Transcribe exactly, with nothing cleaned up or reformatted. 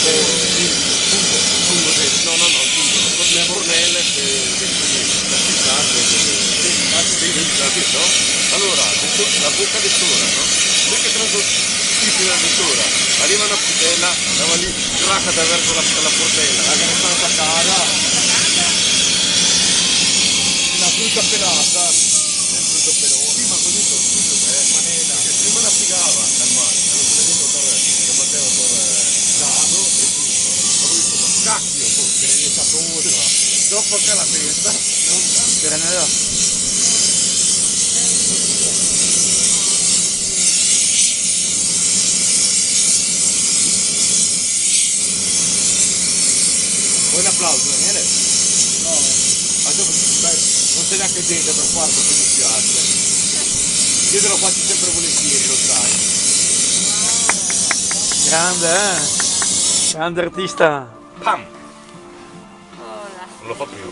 Fungo, fungo, sì. No, no, no, fungo, no. Le bornele, eh, de, de, de, de, de, de, de, de, no? Alora, de so-, la boca de sora, no? Perché transo tuti de sora, riva na putela, la va lì, craca da verso la, la portela, la che ne sta attaccata. Una fruta pelata. Sì, ma così sto studio, eh, manela. Perché prima la pigava dal mare, allora se vede tutto, eh, che Matteo, eh, dado e tutto. Ma lui dice, "Ma cacchio, oh, benedetta cosa." Dopo che la pensa, non... Però no. Vuoi un applauso, Daniele? No. Ma dopo, beh, non c'è neanche gente per farlo, mi dispiace. Io te lo faccio sempre volentieri, lo sai. Grande, eh? Grande artista. Pam! Non lo fa più.